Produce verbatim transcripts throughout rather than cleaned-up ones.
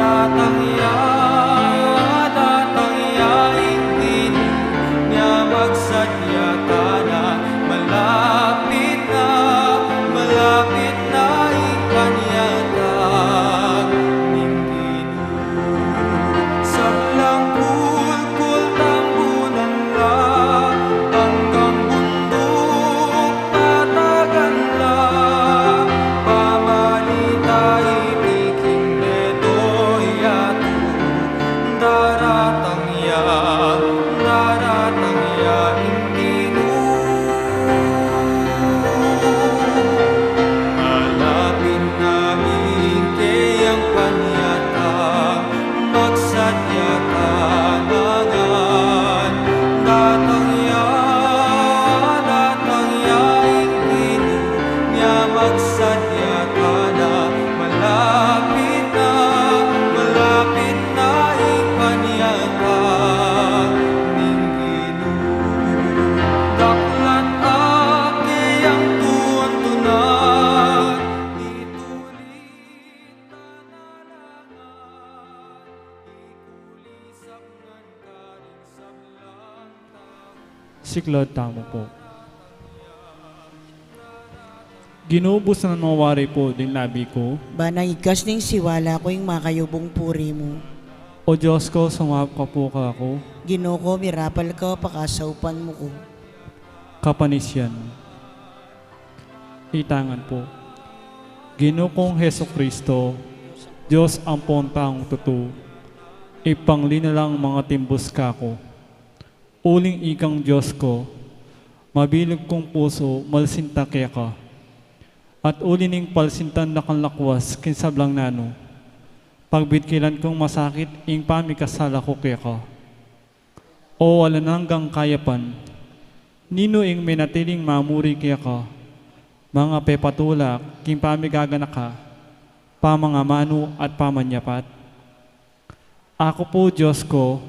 Datang ya, datang ya ing Ginu, nya magsadya tana, malapit na, malapit na ing panyatag ning Ginu. Sablang kulkul tambunan la, anggang bunduk patagan la, pamalita iti king detoy yatu, daratang ya, daratang ya ing Ginu. Malapit na ing keyang panyatag, magsadya tana ngan. Datang ya, datang ya ing Ginu, nya magsadya tana, malapit na, malapit na ing panyatag ning Ginu. Daklat a keyang tuntunan, itulit tana la ngan, ikulisap ngan karing sablang tau. Siklaud tamu pu. Ginu, busnan mu wari pu ding labi ku, ban ing igkas ning siwala ku ing makayubung puri mu. O Dios ku, sumaup ka pu kaku. Ginu ku, mirapal ka, pakasaupan mu ku. Kapanisian. Itangan pu. Ginu kung Jesucristo, Dios ampon taung tutu, ipangli na lang mangatimbus kaku. Uling ikang Dios ku, mabilug kung pusu malsinta keka. At uli ning palsintan da kang lakwas king sablang nanu, pagbitkilan kung masakit ing pamikasala ku keka. O alang anggang kayapan, ninu ing menatiling mamuri keka, mangapepatulak king pamigaganaka, pamangamanu at pamanyapat? Aku pu, Dios ku,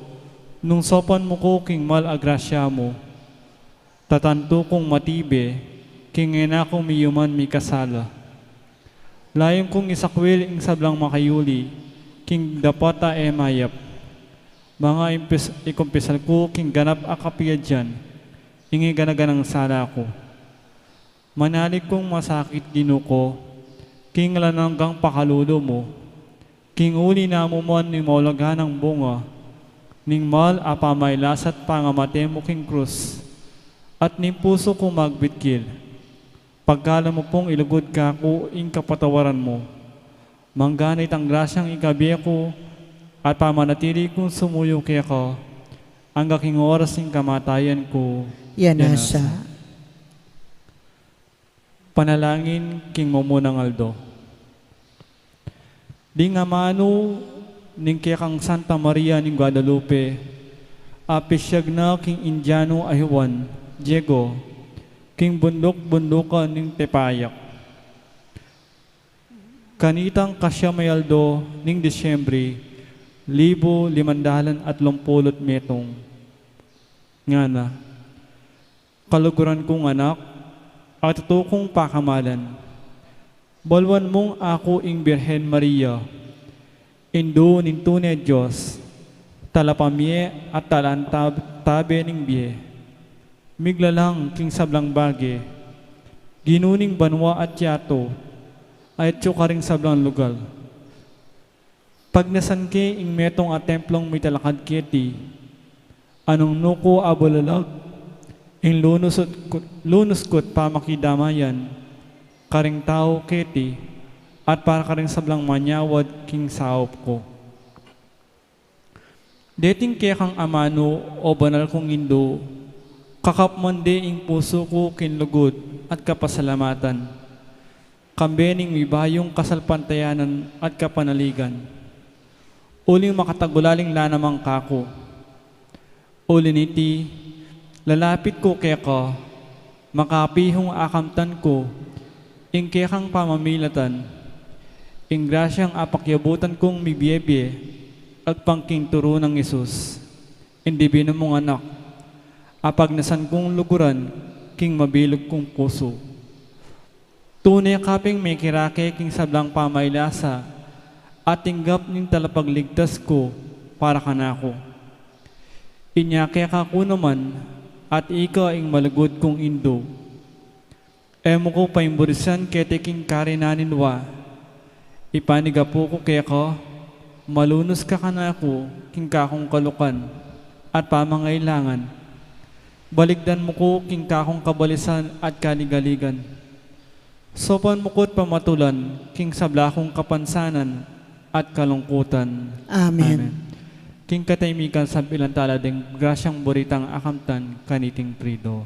nung saupan mu ku king mal a grasya mu, tatantu kung matibe king e na ku miyuman mikasala. Layun kung isakwil ing sablang makayuli king dapat a e mayap. Manga impis-, ikumpisal ku king ganap a kapiadyan ing iganaganang sala ku. Manalig kung masakit, Ginu ku, king alang anggang pakalulu mu, king uli na mu man ning maulaganang bunga ning mal a pamailas at pangamate mu king krus, at ning pusu kung magbitkil. Pagkaluban mu pung ilugud kaku ing kapatawaran mu. Mangganit ang grasyang ikabie ku at pamanatili kung sumuyu keka angga king oras ning kamatayan ku. Ya nasa. Panalangin king mumunang aldo. Ding amanu ning kekang Santa Maria ning Guadalupe, a pisyag na king Indiano a hi Juan Diego, king bunduk-bundukan ning Tepayac. Kanitang kasyam a aldo ning Disyembre, libu limang dalan atlumpulu't metung. Ngana, kaluguran kung anak, a tutu kung pakamalan. Baluan mung aku ing Birhen Maria, Indu ning tune Dios, talapamie at talantab-, tabe ning bie. Miglalang king sablang bage, Ginu ning banua at yatu, a atyu karing sablang lugal. Pagnasan ke ing metung a templung mitalakad keti, a nung nuku a bulalag ing lunus kut, lunus kut pamakidamayan karing tau keti at para karing sablang manyawad king saup ku. Deting kekang amanu, o banal kung Indu, kakapman de ing pusu ku king lugud at kapasalamatan, kambe ning mibayung kasalpantayanan at kapanaligan. Uling makatagulaling la naman kaku. Uli niti, lalapit ku keka, makapihung akamtan ku ing kekang pamamilatan, ing grasyang apakyabutan kung mibie-bie agpang king turu nang Jesus, ing Divina mung Anak, a pagnasan kung luguran king mabilug kung pusu. Tune ka ping mekirake king sablang pamailasa, at tinggap ning talapagligtas ku para kanaku. Inya keka ku naman, at ika ing malugud kung Indu. E mu ku paimbursan keti king karinan ning lua. Ipanigapu ku keka, malunus ka kanaku king kakung kalukan at pamangailangan. Balikdan mu ku king kakung kabalisan at kaligaligan. Saupan mu ku't pamatulan king sabla kung kapansanan at kalungkutan. Amen. Amen. King katahimikan sampilan tala ding grasyang buritang akamtan kaniting Trido.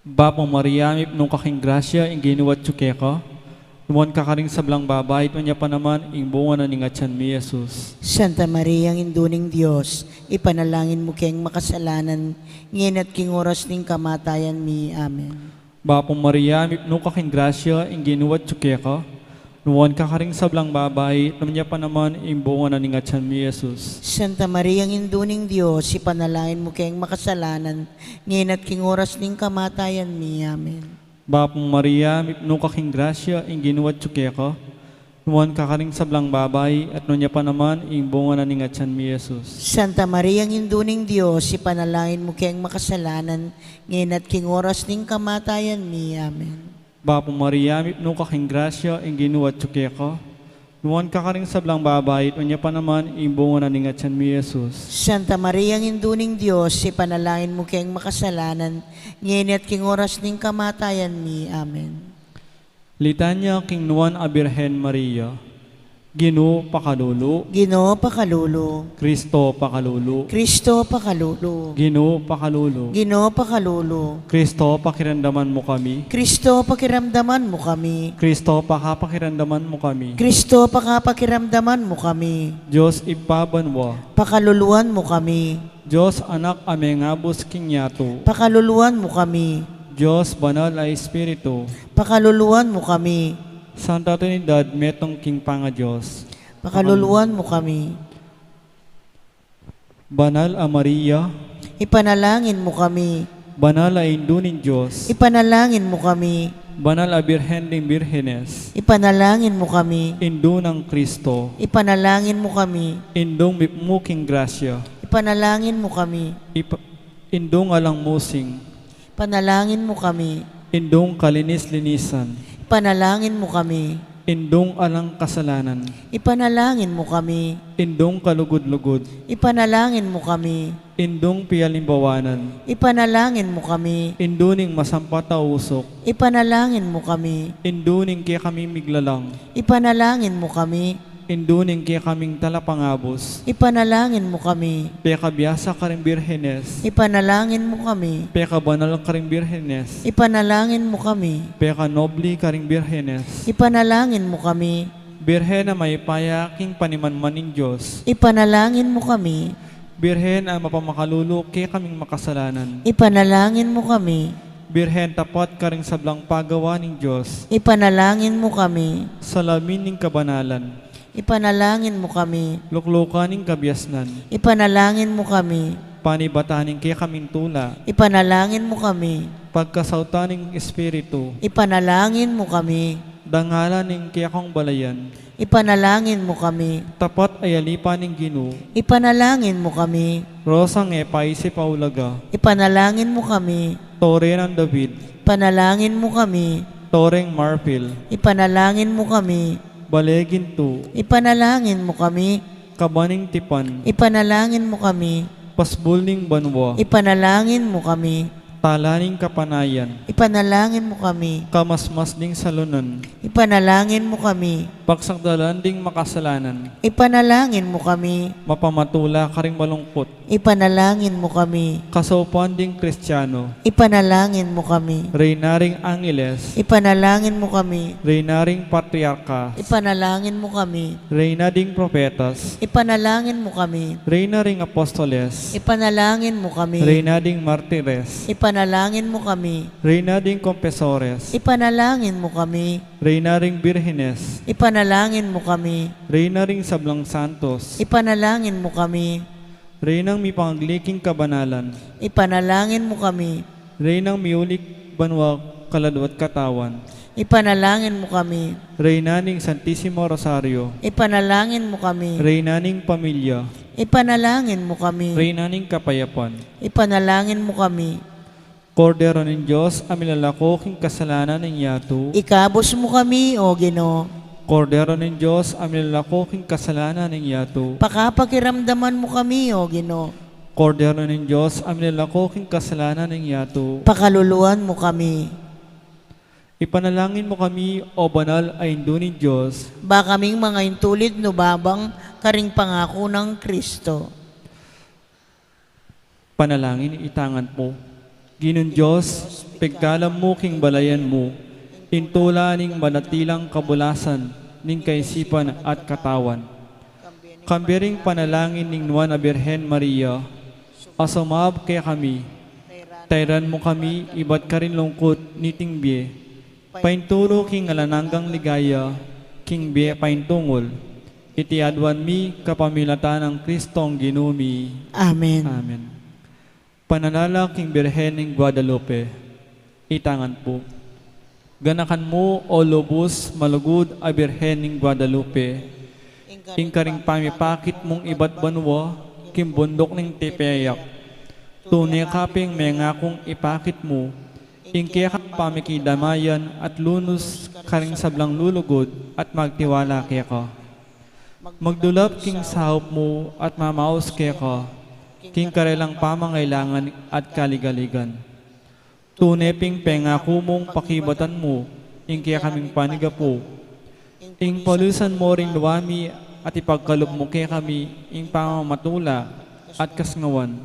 Bapu Maria, mipnu ka king grasya, ing Ginu atyu keka. Nuan ka karing sablang babai, at nuan ya pa naman ing bunga na ning atyan mi, Jesus. Santa Maria, Indu ning Dios, ipanalangin mu keng makasalanan, ngeni at king oras ning kamatayan mi. Amen. Bapu Maria, mipnu ka king grasya, ing Ginu atyu keka. Nuan ka karing sablang babai, at nuan ya pa naman ing bunga na ning atyan mi, Jesus. Santa Maria, Indu ning Dios, ipanalangin mu keng makasalanan, ngeni at king oras ning kamatayan mi. Amen. Bapu Maria, mipnu ka king grasya, ing Ginu atyu keka. Nuan ka karing sablang babai, at nuan ya pa naman ing bunga na ning atyan mi, Jesus. Santa Maria, Indu ning Dios, ipanalangin mu keng makasalanan, ngeni at king oras ning kamatayan mi. Amen. Bapu Maria, mipnu ka king grasya, ing Ginu atyu keka. Nuan ka karing sablang babai, at nuan ya pa naman ing bunga na ning atyan mi, Jesus. Santa Maria, Indu ning Dios, ipanalangin mu keng makasalanan, ngeni at king oras ning kamatayan mi. Amen. Litanya king Nuan a Birhen Maria. Ginu, pakalulu. Ginu, pakalulu. Kristo, pakalulu. Kristo, pakalulu. Ginu, pakalulu. Ginu, pakalulu. Kristo, pakiramdaman mu kami. Kristo, pakiramdaman mu kami. Kristo, pakapakiramdaman mu kami. Kristo, pakapakiramdaman mu kami. Dios Ibpa banua. Pakaluluan mu kami. Dios Anak a mengabus king yatu. Pakaluluan mu kami. Dios Banal a Espiritu. Pakaluluan mu kami. Santa Trinidad, metung king pangaDios. Pakaluluan mu kami. Banal a Maria. Ipanalangin mu kami. Banal a Indu ning Dios. Ipanalangin mu kami. Banal a Birhen ding Birhenes. Ipanalangin mu kami. Indu nang Kristo. Ipanalangin mu kami. Indung mipmu king grasya. Ipanalangin mu kami. Ipa-, Indung alang musing. Ipanalangin mu kami. Indung kalinis-linisan. Ipanalangin mu kami. Indung alang kasalanan. Ipanalangin mu kami. Indung kalugud-lugud. Ipanalangin mu kami. Indung pialimbawanan. Ipanalangin mu kami. Indu ning masampat a usuk. Ipanalangin mu kami. Indu ning kekaming miglalang. Ipanalangin mu kami. Indu ning kekaming talapangabus. Ipanalangin mu kami. Pekabiasa karing birhenes. Ipanalangin mu kami. Pekabanal karing birhenes. Ipanalangin mu kami. Pekanobli karing birhenes. Ipanalangin mu kami. Birhen a mayupaya king panimanman ning Dios. Ipanalangin mu kami. Birhen a mapamakalulu kekaming makasalanan. Ipanalangin mu kami. Birhen tapat karing sablang pagawa ning Dios. Ipanalangin mu kami. Salamin ning kabanalan. Ipanalangin mu kami. Luklukan ning kabiasnan. Ipanalangin mu kami. Panibatan ning kekaming tula. Ipanalangin mu kami. Pagkasautan ning Espiritu. Ipanalangin mu kami. Dangalan ning kekong balayan. Ipanalangin mu kami. Tapat a yalipan ning Ginu. Ipanalangin mu kami. Rosang e paisip a ulaga. Ipanalangin mu kami. Tore nang David. Ipanalangin mu kami. Toreng marpil. Ipanalangin mu kami. Bale gintu. Ipanalangin mu kami. Kaban ning tipan. Ipanalangin mu kami. Pasbul ning banua. Ipanalangin mu kami. Tala ning kapanayan. Ipanalangin mu kami. Kamasmas ding salunan. Ipanalangin mu kami. Pagsakdalan ding makasalanan. Ipanalangin mu kami. Mapamatula karing malungkut. Ipanalangin mu kami. Kasaupan ding Kristiano. Ipanalangin mu kami. Reyna ring angeles. Ipanalangin mu kami. Reyna ring patriarkas. Ipanalangin mu kami. Reyna ding propetas. Ipanalangin mu kami. Reyna ring apostoles. Ipanalangin mu kami. Reyna ding martires. Ipan- Ipanalangin mu kami. Reyna ding Confesores. Ipanalangin mu kami. Reyna ring Birhenes. Ipanalangin mu kami. Reyna ring sablang santos. Ipanalangin mu kami. Reynang mipangagli king kabanalan. Ipanalangin mu kami. Reynang miuling banua, kaladua at katawan. Ipanalangin mu kami. Reyna ning Santisimo Rosario. Ipanalangin mu kami. Reyna ning pamilya. Ipanalangin mu kami. Reyna ning kapayapan. Ipanalangin mu kami. Kordero ning Dios, a milalako king kasalanan ning yatu. Ikabus mu kami, O Ginu. Kordero ning Dios, a milalako king kasalanan ning yatu. Pakapakiramdaman mu kami, O Ginu. Kordero ning Dios, a milalako king kasalanan ning yatu. Pakaluluan mu kami. Ipanalangin mu kami, O banal a Indu ning Dios. Ba kaming mangaintulid nu babang karing pangaku nang Kristo. Panalangin, itangan pu. Ginung Dios, pigkalam mu king balayan mu ing tula ning madatilang kabulasan ning kaisipan at katawan. Kambe ring panalangin ning Nuan a Birhen Maria, a sumab kekami, tairan mu kami ibat karing lungkut niting bie, paintulu king alang anggang ligaya, king bie paintungul. Iti aduan mi kapamilatan nang Kristong Ginu mi. Amen. Amen. Panalala king Birhen ning Guadalupe. Itangan pu. Ganakan mu, O lubus malugud a Birhen ning Guadalupe, ing karing pamipakit mung ibat banua king bunduk ning Tepeyac. Tune ka ping mengakung ipakit mu ing kekang pamikidamayan at lunus karing sablang lulugud at magtiwala keka. Magdulap king saup mu at mamaus keka king karelang pamangailangan at kaligaligan. Tune ping pengaku mung pakibatan mu ing kekaming panigapu, ing palusan mu ring lua mi at ipagkalub mu kekami ing pamamatula at kasngawan.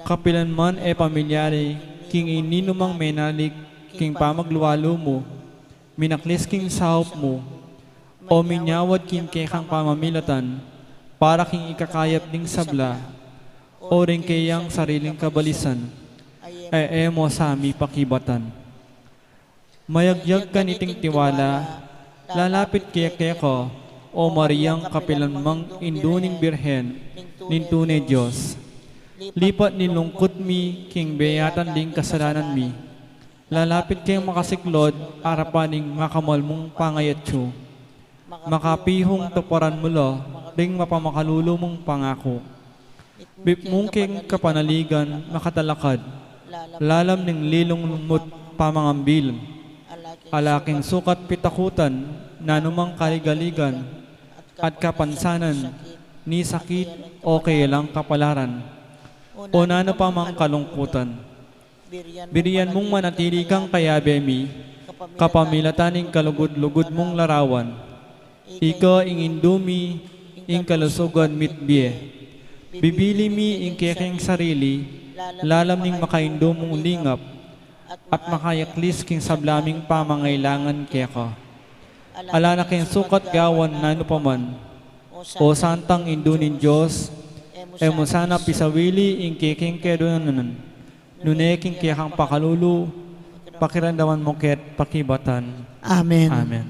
Kapilan man e pamilyari king ininumang menalik king pamaglualu mu, minaklis king saup mu, o minyawad king kekang pamamilatan, para king ikakayap ding sabla, o ring keyang sariling kabalisan, e, e mu sa mi pakibatan. Mayagyag kaniting tiwala, lalapit ke keka, O Mariang kapilan mang Indu ning Birhen ning tune Dios. Lipat ning lungkut mi king beyatan ding kasalanan mi. Lalapit keng makasiklud arapan ning makamal mung pangayatsu. Makapihung tuparan mu la ring mapamakalulu mung pangaku. Mipmung keng kapanaligan makatalakad, lalam ning lilung mut pamangambil. Ala keng sukat pitakutan nanumang kaligaligan at kapansanan, ni sakit o kaylang kapalaran, o nanu pa mang kalungkutan. Birian mung manatili kang kayabe mi, kapamilatan ning kalugud-lugud mung larawan. Ika ing Indu mi, ing kalusugan mit bie. Bibili mi ing kekeng sarili, lalam ning makaindu mung lingap, at makayaklis king sabla ming pamangailangan keka. Ala na keng sukat gawan nanu pa man. O Santang Indu ning Dios, e mu sana pisawili ing kekeng kedunan, nune king kekang pakalulu, pakiramdaman mu ke't pakibatan. Amen. Amen.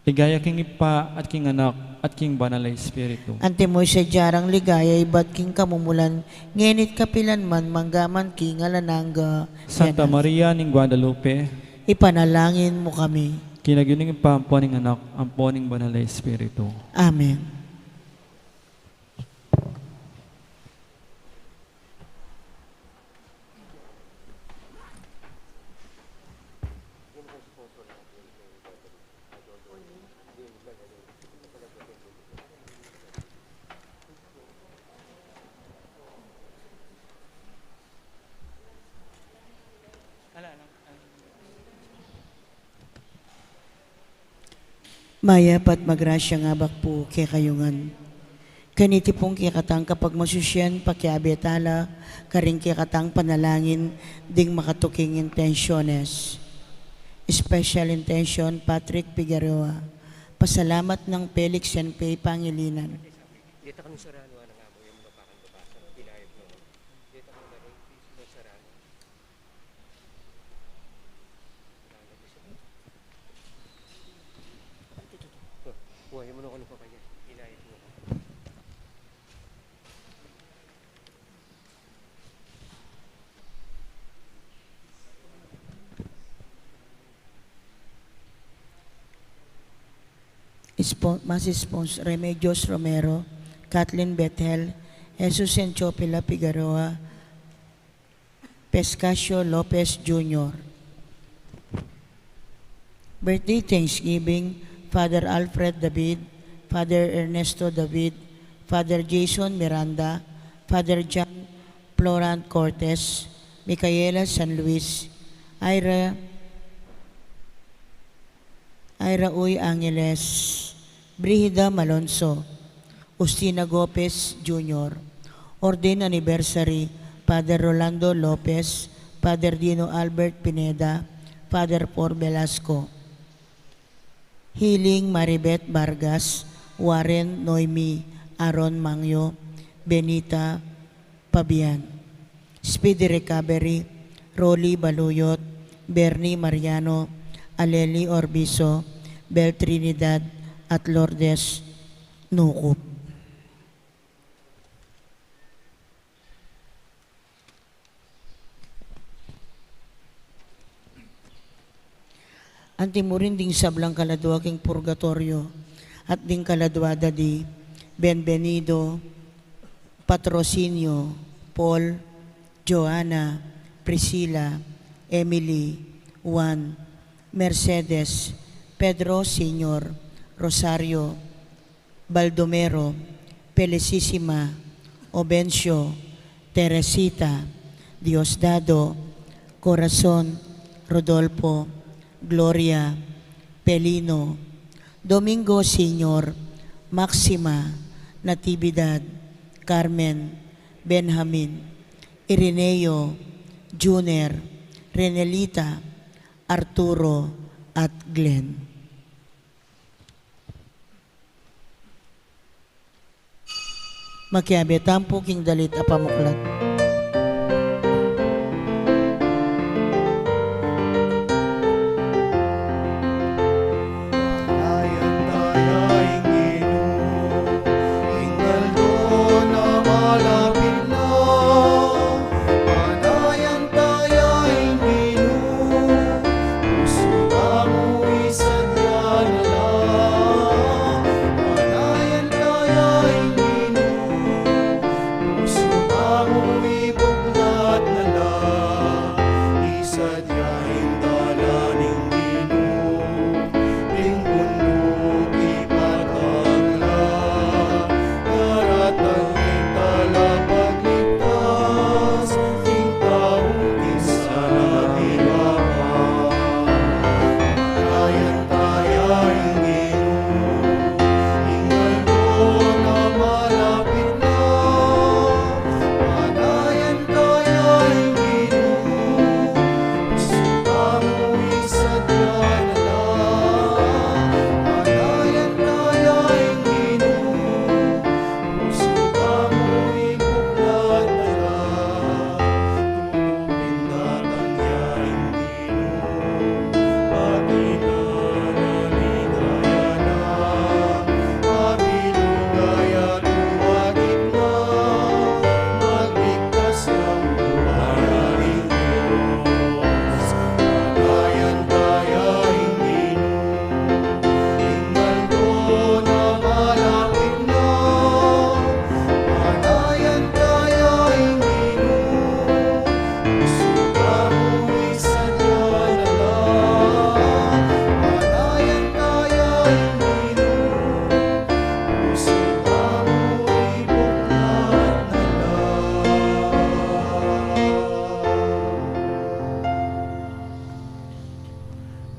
Ligaya king Ibpa, at king Anak, at king Banal a Espiritu. Antimo ing sadya nang ligaya ibat king kamumulan, ngeni't kapilan man, mangga man king alang angga. Santa Maria ning Guadalupe, ipanalangin mu kami. King lagyu ning Ibpa, ampo ning Anak, ampo ning Banal a Espiritu. Amen. Mayap at magrasyang abak pu kekayu ngan. Kaniti pung kekatang kapagmasusyan, pakiabe tala karing kekatang panalangin ding makatuking intensyones. Special intention, Patrick Figueroa. Pasalamat nang Felix N P Pangilinan. Deta kanu sarano, anang amu, yang mapakan babasan, pinayag no. Deta kanu sarano. Buhay mo na kung ano pa kaya. Inayos mo. Ispo-, Mas Spons Remedios Romero, Kathleen Bethel, Jesus and Chopila Figueroa, Pescasio Lopez Junior. Birthday Thanksgiving, Father Alfred David, Father Ernesto David, Father Jason Miranda, Father John Florant Cortez, Micaela San Luis, Ira, Ira Uy Angeles, Brigida Malonzo, Justina Gopez Junior, Ordained Anniversary, Father Rolando Lopez, Father Dino Albert Pineda, Father Paul Velasco, Healing Maribet Vargas, Warren Noemi, Aaron Mangyo, Benita Pabian. Speedy recovery, Rolly Baluyot, Bernie Mariano, Aleli Orbizo, Bel Trinidad, at Lourdes Nukup. Anti mu rin ding sablang kaladua king purgatoryo at ding kaladua da di Benvenido, Patrocinio, Paul, Joanna, Priscilla, Emily, Juan, Mercedes, Pedro Senior, Rosario, Baldomero, Felicissima, Obencio, Teresita, Diosdado, Corazon, Rodolfo, Gloria, Pelino, Domingo Senior, Maxima, Natividad, Carmen, Benjamin, Irineo, Juner, Renelita, Arturo, at Glenn. Makiabe tamu pu king dalit a pamuklat.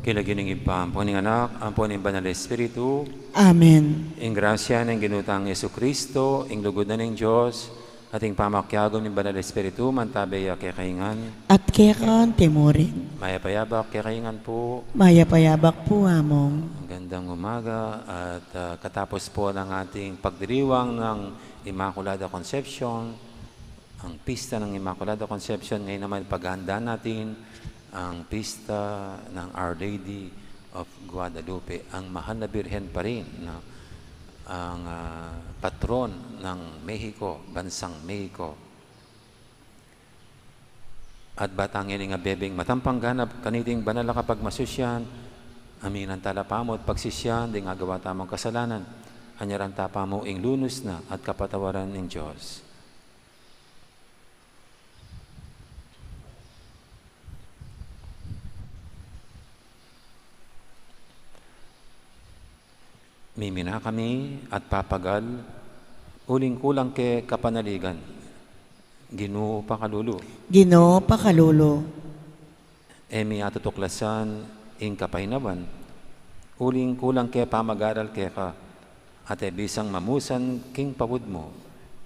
King lagyu ning Ibpa, ampo ning Anak, ampo ning Banal a Espiritu. Amen. Ing grasya ning Ginu tang Jesucristo, ing lugud na ning Dios, at ing pamakiagum ning Banal a Espiritu, mantabe ya kekayu ngan. At keka anti mu rin. Mayap a yabak kekayu ngan pu. Mayap a yabak pu, Among. Magandang umaga at, ah, katapos po ng ating pagdiriwang ng Immaculada Concepcion, ang pista ng Immaculada Concepcion, ngayon naman paghahandaan natin ang pista ng Our Lady of Guadalupe, ang mahal na Birhen pa rin, no? Ang, ah, patron ng Mexico, bansang Mexico. At bata ngeni nga bebing matampang ganap kaniting banal a kapagmasusyan, aminan tala pamu at pagsisyan ding agawa tamung kasalanan, anyaran ta pamu ing lunus na at kapatawaran ning Dios. Mimina kami at papagal, uling kulang ke kapanaligan. Ginu, pakalulu. Ginu, pakalulu. E mi atutuklasan ing kapainawan, uling kulang ke pamagaral keka, at e bisang mamusan king pawud mu.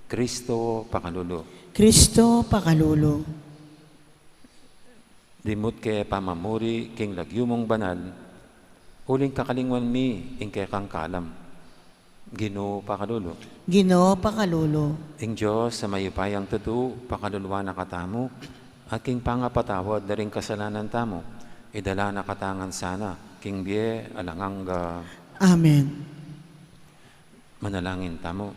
Kristo, pakalulu. Kristo, pakalulu. Dimut ke pamamuri king lagyu mung banal, uling kakalingwan mi ing kekang kalam. Ginu, pakalulu. Ginu, pakalulu. Ing Dios a mayupayang tutu, pakaluluan na katamu, at king pangapatawad da ring kasalanan tamu, idala na katamu ngan sana king bie alang angga. Amen. Manalangin tamu.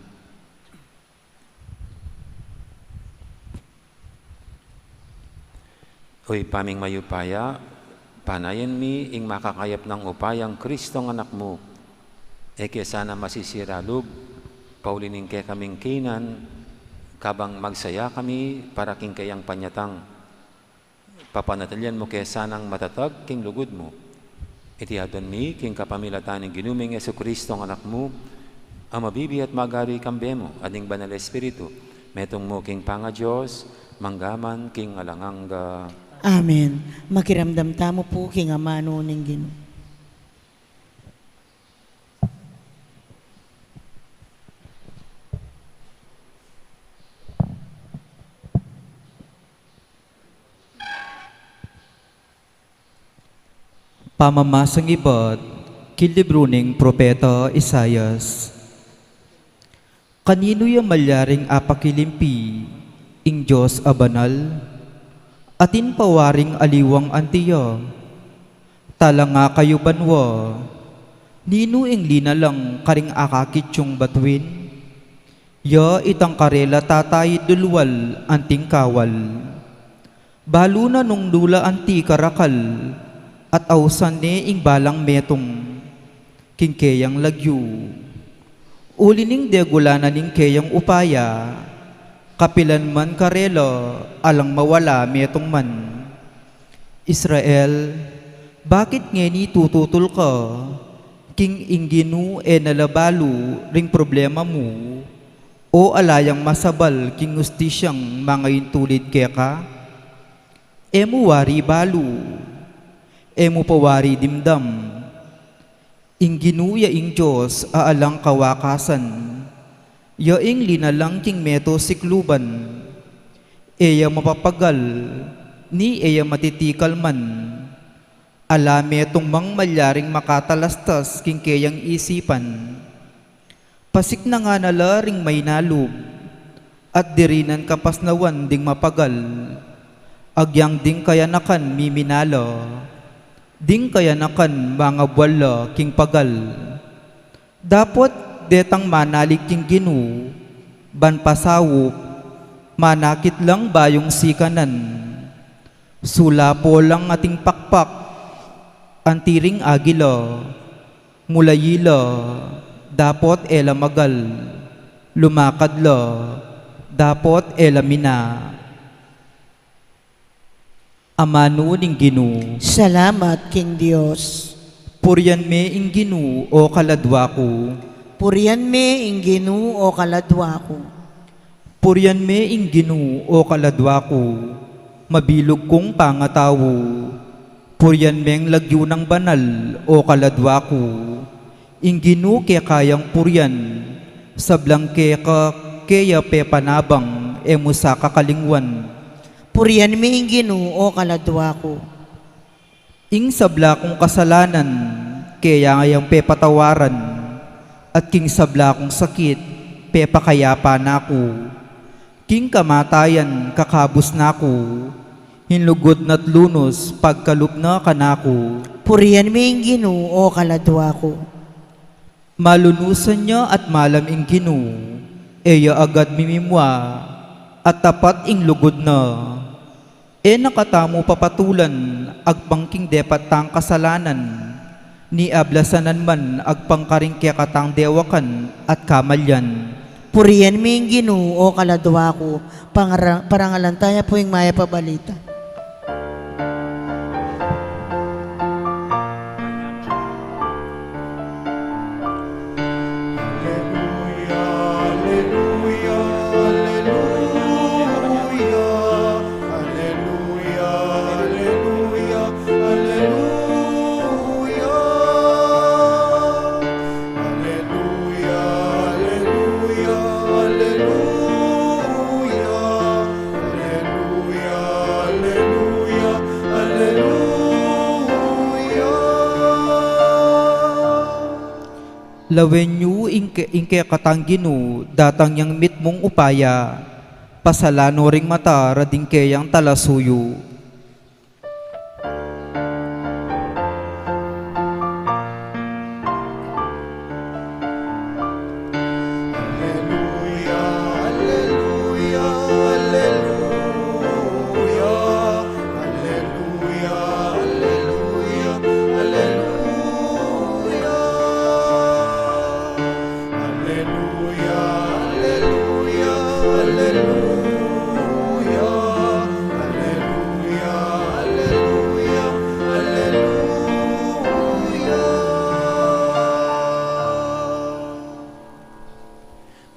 O Ibpa ming mayupaya, panayan mi ing makakayap nang upayang Kristong Anak mu. E ke sana masisira lub, pauli ning kekaming kinan, kabang magsaya kami para king keyang panyatang. Papanatilian mu ke sanang matatag king lugud mu. Iti aduan mi king kapamilatan ning Ginu ming Jesucristo, ang Anak mu, a mabibie at magari kambe mu at ning Banal Espiritu, metung mu king pangaDios, mangga man king alang angga. Amen. Makiramdam tamu pu king amanu ning Ginu. Pamamasang ibat king libru ning Propeta Isaias. Kaninu ya malyaring apakilimpi ing Dios a banal? Atin pa waring aliwang anti ya? Talanga kayu banua, ninu ing linalang karing akakit yung batuin? Ya itang karela tataid lulwal anting kawal. Balu na nung dula anti karakal at ausan ne ing balang metung king keyang lagyu. Uli ning degula na ning keyang upaya, kapilan man karela alang mawala metung man. Israel, bakit ngeni tututul ka? King ing Ginu e na la balu ring problema mu, o ala yang masabal king ustisyang mangaintulid keka? E mu wari balu, e mu pa wari dimdam. Ing Ginu ya ing Dios a alang kawakasan, ya ing linalang king meto sikluban. E ya mapapagal, ni e ya matitikal man. Ala metung mang malyaring makatalastas king keyang isipan. Pasiknangan na la ring mainalub, at dirinan kapasnawan ding mapagal. Agyang ding kayanakan miminala, ding kayanakan mangabwal la king pagal. Dapot detang manalig king Ginu, ban pasaup, manakit lang bayung sikanan. Sulapo lang ating pakpak, anti ring agila, mulayi la, dapot e la magal, lumakad la, dapot e la mina. Amanu ning Ginu. Salamat king Dios. Purian me ing Ginu, o kaladwa ku. Purian me ing Ginu, o kaladwa ku. Purian me ing Ginu, o kaladwa ku, mabilug kung pangatau. Purian meng lagyu nang banal, o kaladwa ku. Ing Ginu keka yang purian, sablang keka keya pepanabang, e mu sa kakalingwan. Purian me ing Ginu, o kaladwa ku. Ing sabla kung kasalanan, keya yang pepatawaran, at king sabla kung sakit, pepakayapa na ku. King kamatayan, kakabus na ku, ing lugud na't lunus, pagkalub na kanaku. Purian me ing Ginu, o kaladwa ku. Malunusan ya at malam ing Ginu, e ya agad mimimua, at tapat ing lugud na. E na katamu papatulan agpang king depat tang kasalanan, ni ablasanan man agpang karing kekatang dewakan at kamalian. Purian mi ing Ginu, o kaladua ku, pangara-, parangalan taya pu ing mayap a balita. Aleluya, aleluya, aleluya. Aleluya, aleluya, aleluya. Aleluya, aleluya, aleluya. Aleluya, aleluya, aleluya. Lawen yu ing ke-, ing kekatang Ginu, datang yang mitmung upaya, pasalan no ring mata, rading keyang talasuyu. Aleluya, aleluya, aleluya. Aleluya, aleluya, aleluya. Aleluya, aleluya, aleluya. Aleluya, aleluya, aleluya.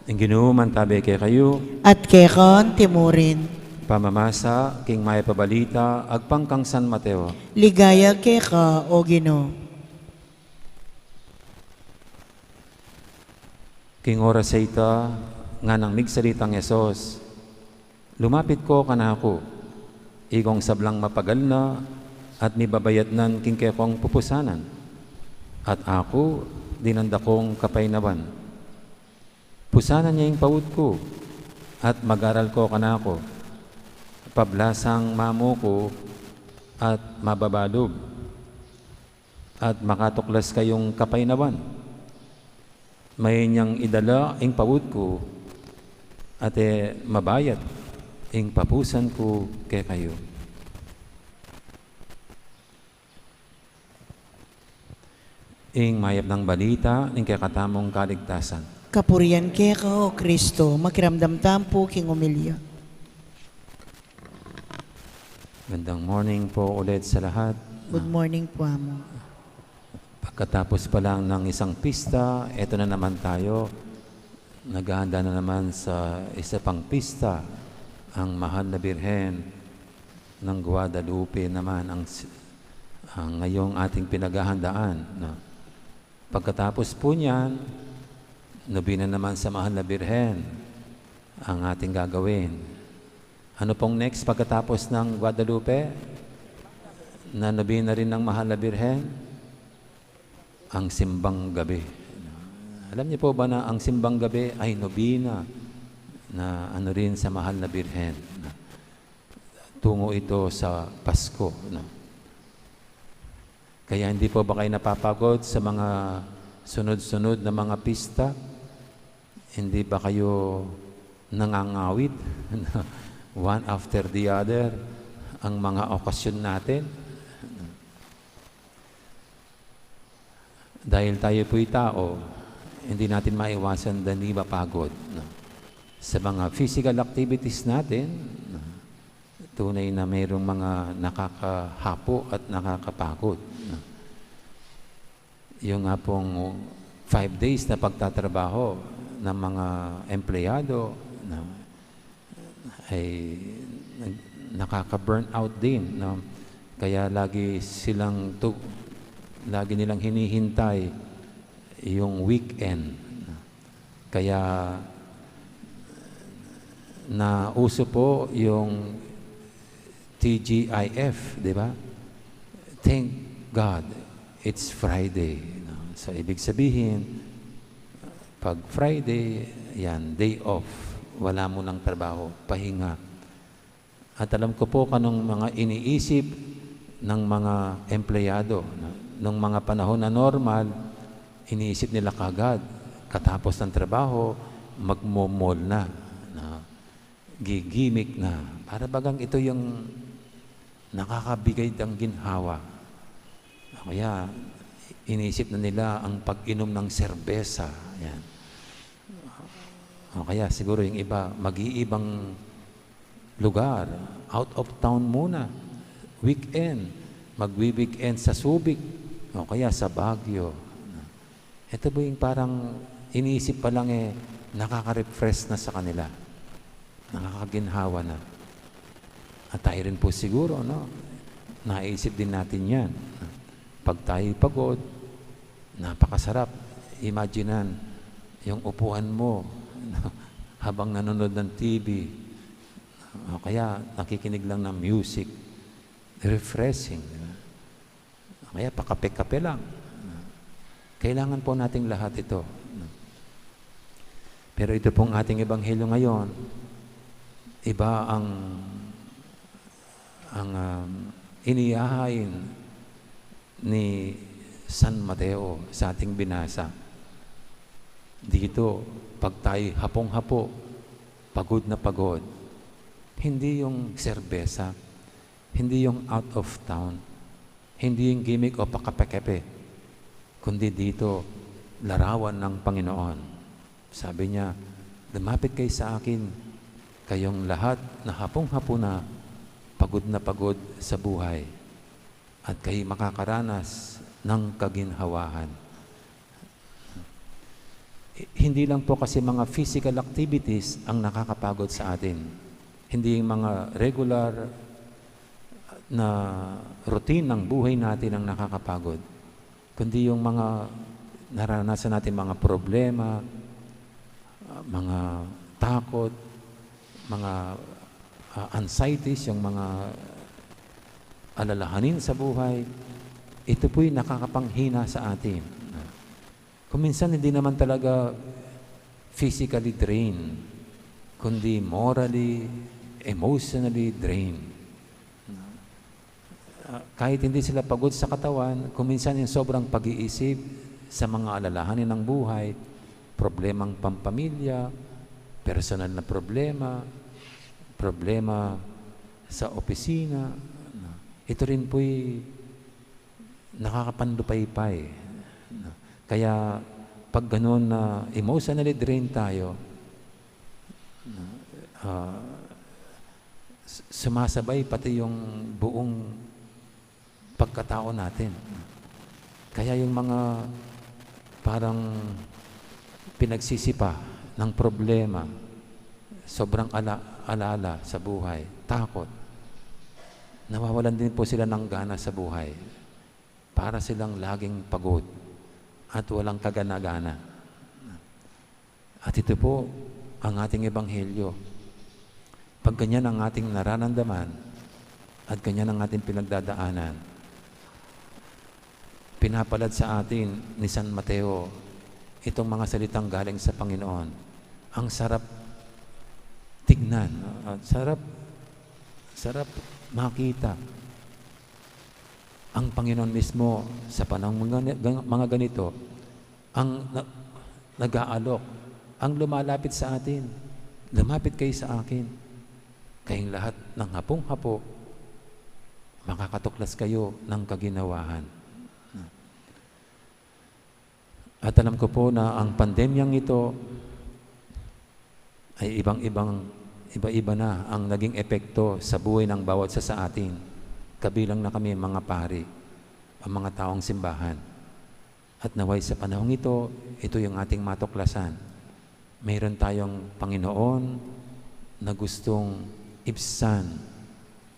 Ing Ginu mantabe kekayu. At keka antimurin. Pamamasa king mayap a balita agpang kang San Mateo. Ligaya keka, o Ginu. King oras a ita, nganang migsalitang Jesus, "Lumapit ko kanaku, ikong sablang mapagal na at mibabayatnan king kekong pupusanan, at aku dinan da kong kapaynawan. Pusanan ye ing paut ku, at mag-aral ko kanaku, pablasang mamuku at mababalub, at makatuklas kayung kapaynawan. Mayan yang idala ing paut ku, at e mabayat ing papusan ku kekayu." Ing mayap nang balita ning kekatamung kaligtasan. Kapurian keka, o Kristo. Makiramdam tamu pu king omilya. Magandang morning po ulit sa lahat. Good morning po, Amo. Pagkatapos pa lang ng isang pista, eto na naman tayo. Naghahanda na naman sa isa pang pista, ang Mahal na Birhen ng Guadalupe naman ang s-, ang ngayong ating pinaghahandaan, no? Pagkatapos po niyan, nobena naman sa Mahal na Birhen ang ating gagawin. Ano pong next pagkatapos ng Guadalupe na nobena rin ng Mahal na Birhen? Ang simbang gabi. Alam niyo po ba na ang simbang gabi ay nobena na ano rin sa Mahal na Birhen? Tungo ito sa Pasko, no? Kaya hindi po ba kayo napapagod sa mga sunod-sunod na mga pista? Hindi ba kayo nangangawit one after the other ang mga okasyon natin? Dahil tayo po'y tao, hindi natin maiwasan na mapagod, no? Sa mga physical activities natin, no? Tunay na mayroong mga nakakahapo at nakakapagod, no? Yung nga pong five days na pagtatrabaho ng mga empleyado, no? Ay nag-, nakaka-burn out din, no? Kaya lagi silang tu-, lagi nilang hinihintay yung weekend. Kaya nauso po yung T G I F, di ba? Thank God, it's Friday, no? So, ibig sabihin, pag Friday, yan, day off. Wala mo ng trabaho, pahinga. At alam ko po kanong mga iniisip ng mga empleyado, no? Nung mga panahon na normal, Iniisip nila kagad, katapos ng trabaho, magmo-mall na, na gigimik na. Para bagang ito yung nakakabigay ng ginhawa. O kaya, iniisip na nila ang pag-inom ng serbesa. Yan. O kaya siguro yung iba, mag-iibang lugar, out of town muna, weekend, magwi-weekend sa Subic, o kaya sa Baguio. Ito po yung parang iniisip pa lang, eh, nakaka-refresh na sa kanila. Nakakaginhawa na. At tayo rin po siguro, no? Naisip din natin yan. Pag tayo pagod, napakasarap. Imaginan, yung upuan mo habang nanonood ng T V, o kaya nakikinig lang ng music. Refreshing, di ba? O kaya pakape-kape lang. Kailangan po nating lahat ito. Pero ito pong ating ebanghelyo ngayon, iba ang, ang, um, inihahain ni San Mateo sa ating binasa. Dito, pag tayo hapong-hapo, pagod na pagod, hindi yung serbesa, hindi yung out of town, hindi yung gimik o pakape-kape, kundi dito, larawan ng Panginoon. Sabi niya, "Lumapit kayo sa akin, kayong lahat na hapong-hapo na, pagod na pagod sa buhay, at kayo makakaranas ng kaginhawahan." Hindi lang po kasi mga physical activities ang nakakapagod sa atin. Hindi yung mga regular na routine ng buhay natin ang nakakapagod, kundi yung mga naranasan natin, mga problema, ah, mga takot, mga, ah, anxieties, yung mga alalahanin sa buhay, ito po'y nakakapanghina sa atin. Kung minsan, hindi naman talaga physically drained, kundi morally, emotionally drained. Ah, kahit hindi sila pagod sa katawan, kung minsan yung sobrang pag-iisip sa mga alalahanin ng buhay, problemang pampamilya, personal na problema, problema sa opisina, ito rin po'y nakakapandupaypay. Kaya pag ganun na emotionally drained tayo, ah, s-, sumasabay pati yung buong pagkatao natin. Kaya yung mga parang pinagsisipa ng problema, sobrang ala-, alala sa buhay, takot, nawawalan din po sila ng gana sa buhay. Para silang laging pagod at walang kagana-gana. At ito po ang ating ebanghelyo. Pag ganyan ang ating nararamdaman at ganyan ang ating pinagdadaanan, pinapalad sa atin ni San Mateo itong mga salitang galing sa Panginoon. Ang sarap tignan, ah, sarap, sarap makita ang Panginoon mismo sa panahong mga, mga ganito, ang na-, nag-aalok, ang lumalapit sa atin, "Lumapit kayo sa akin, kayong lahat ng hapong-hapo, makakatuklas kayo ng kaginhawahan." At alam ko po na ang pandemyang ito ay ibang-ibang, iba-iba na ang naging epekto sa buhay ng bawat isa sa atin, kabilang na kami, mga pari, ang mga taong simbahan. At naway sa panahong ito, ito yung ating matuklasan. Mayroon tayong Panginoon na gustong ibsan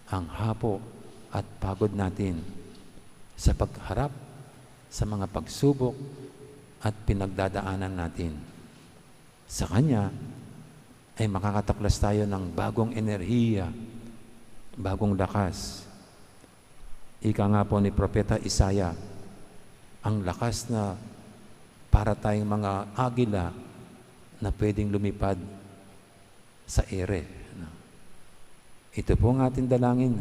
ang hapo at pagod natin sa pagharap sa mga pagsubok at pinagdadaanan natin. Sa Kanya ay makakatuklas tayo ng bagong enerhiya, bagong lakas. Ika nga po ni Propeta Isaiah, ang lakas na para tayong mga agila na pwedeng lumipad sa ere, no? Ito po ang ating dalangin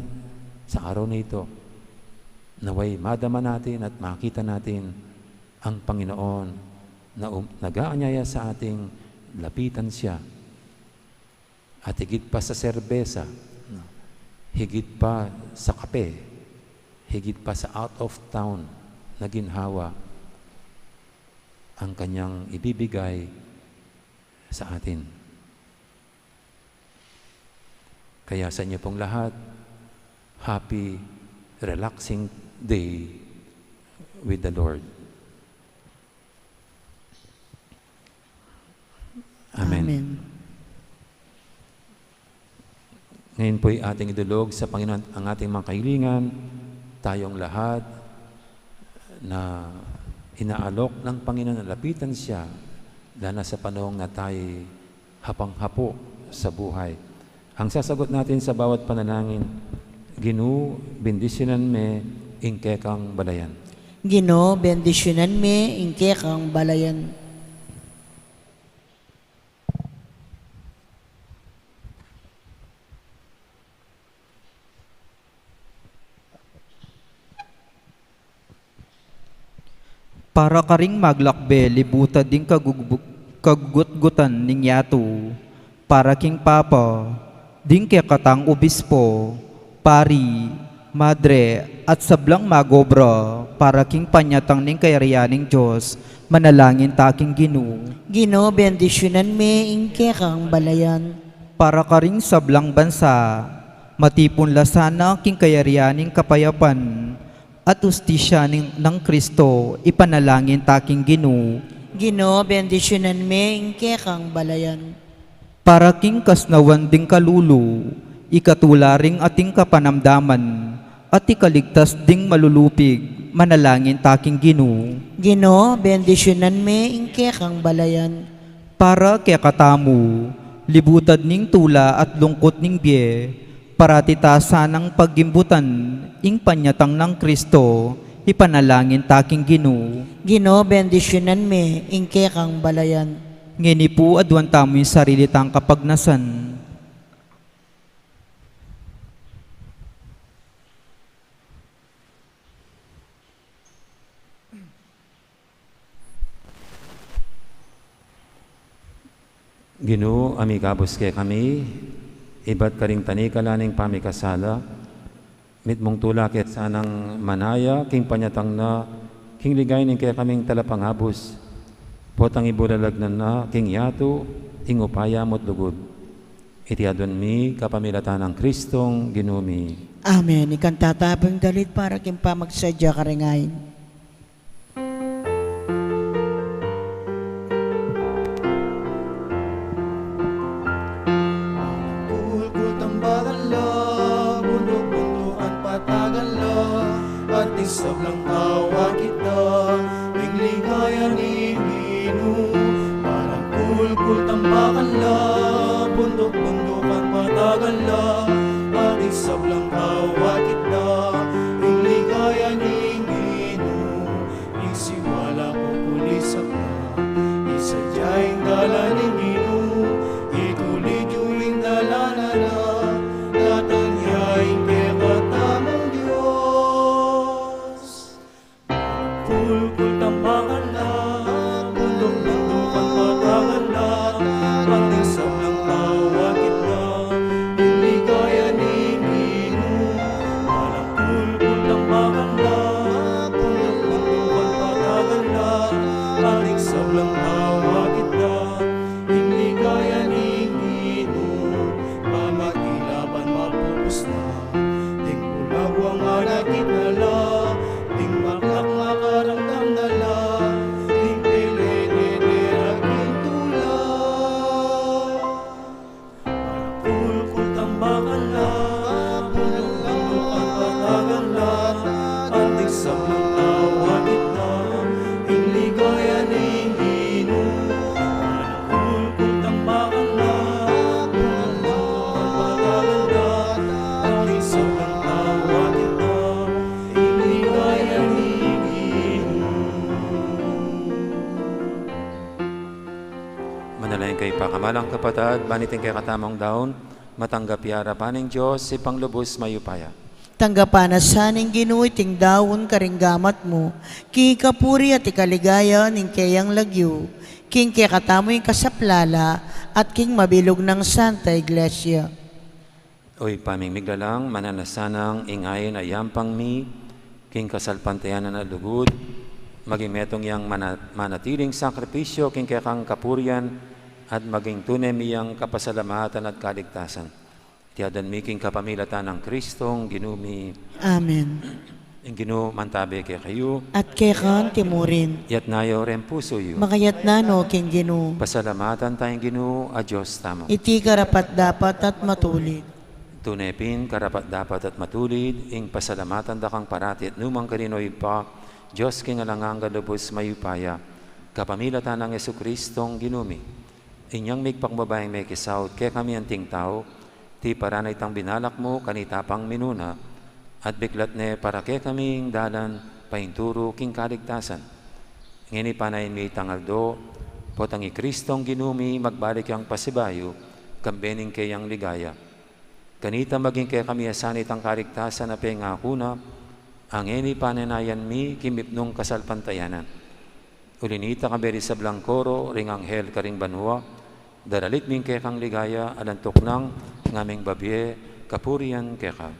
sa araw na ito. Naway madama natin at makita natin Ang Panginoon na um-, nag-aanyaya sa ating lapitan siya. At higit pa sa serbesa, no? Higit pa sa kape, higit pa sa out of town na ginhawa ang kanyang ibibigay sa atin. Kaya sa inyo pong lahat, happy, relaxing day with the Lord. Amen. Amen. Ngayon po'y ating idulog sa Panginoon ang ating mga kahilingan, tayong lahat na inaalok ng Panginoon na lapitan siya, lalo na sa panahong na tayo'y hapang-hapo sa buhay. Ang sasagot natin sa bawat panalangin, Ginu, bendisyunan me ing kekang balayan. Ginu, bendisyunan me ing kekang balayan. Para karing maglakbe libutad ding kagugbu-, kagugutgutan ning yatu, para king Papa, ding kekatang obispo, pari, madre, at sablang magobra, para king panyatang ning kayarian ning Dios, manalangin ta king Ginu. Ginu, bendisyunan me ing kekang balayan. Para karing sablang bansa, matipun la sana king kayarian ning kapayapan, at ustisya ning, nang Kristo, ipanalangin ta king Ginu. Ginu, bendisyunan me ing kekang balayan. Para king kasnawan ding kalulu, ikatula ring ating kapanamdaman, at ikaligtas ding malulupig, manalangin ta king Ginu. Ginu, bendisyunan me ing kekang balayan. Para kekatamu, libutad ning tula at lungkut ning bie, parati ta sanang pagimbutan ing panyatang nang Kristo, ipanalangin ta king Ginu. Ginu, bendisyunan me ing kekang balayan. Ngeni pu aduan tamu ing sarili tang kapagnasan. Ginu, a mikabus kekami, ibat karing tanikala ning pamikasala, mitmung tula ke sanang manaya king panyatang na king ligaya ning kekaming talapangabus, potang ibulalag na na king yatu ing upaya mu't lugud. Iti aduan mi kapamilatan nang Kristong Ginu mi. Amen. Ikanta ta pu ing dalit para king pamagsadya karing ain. Kulkul tambakan la, bunduk-bundukan patagan la, anting sablang tau akit da, ing ligaya ning Ginu. Parang kulkul tambakan la, bunduk-bundukan patagan la, anting sablang tau akit da, ing ligaya ning Ginu. Ing siwala ku kulisak na, ing sadya ing dalan ning Ginu, itulid yu ing dalan na, datang ya ing kekatamung Dios. Kulkul tambakan la, bunduk-bundukan patagan la, anting sablang tau akit da, ing ligaya ning Ginu. Parang kulkul tambakan la, bunduk-bundukan patagan la, anting sablang tau akit da, ing ligaya ning Ginu. Pamakilaban mapupus na, ding kulagwang manakit na la, ding maklak makaramdam na la, ding pelenenerak ing tula. Kulkul tambakan la, bunduk-bundukan patagan la, anting sablang tau akit da, ing ligaya ning Ginu. Kulkul tambakan la, bunduk-bundukan patagan la, anting sablang tau akit da, ing ligaya ning Ginu. Manalangin kayu pakamalan kung kapatad, ban iting kekatamung daun, matanggap ya arapan ning Dios, Ibpang lubus mayupaya. Tanggapan na sa ning Ginu iting daun karing gamat mu, king kapurian at ikaligaya ning keyang lagyu, king kekatamu ing kasaplalan at king mabilug nang Santa Iglesia. O Ibpa ming miglalang, mananu na sanang ing ain a yampang mi king kasalpantayanan a lugud, maging metung yang mana-, manatiling sakripisyu king kekang kapurian at maging tune mi yang kapasalamatan at kaligtasan. Iti adwan mi king kapamilatan nang Kristong Ginu mi. Amen. Ing Ginu mantabe kekayu. At keka mu rin. Itas yu reng pusu yu. Makaitas no king Ginu. Pasalamatan taya ing Ginu a Dios tamu. Iti karapat-dapat at matulid. Tune pin karapat-dapat at matulid ing pasalamatan da kang parati at nu man karin, O Ibpa, Dios king alang angga, lubus mayupaya, kapamilatan nang Jesukristong Ginu mi. Inyang migpakumbaba yang mekisaut kekami anting tau, tiparan na itang binalak mu kanita pang minuna, at biklat ne para kekami ing dalan painturu king kaligtasan. Ngeni panayan mi itang aldo, potang i Kristong Ginu mi magbalik yang pasibayu, kambe ning keyang ligaya. Kanita maging kekami a sana itang kaligtasan a pengaku na, a ngeni panenayan mi king mipnung kasalpantayanan. Uli nita, kambe ding sablang koro ring anghel karing banua, daralit mi ing kekang ligaya alang tuknang, ngaming babie kapurian keka.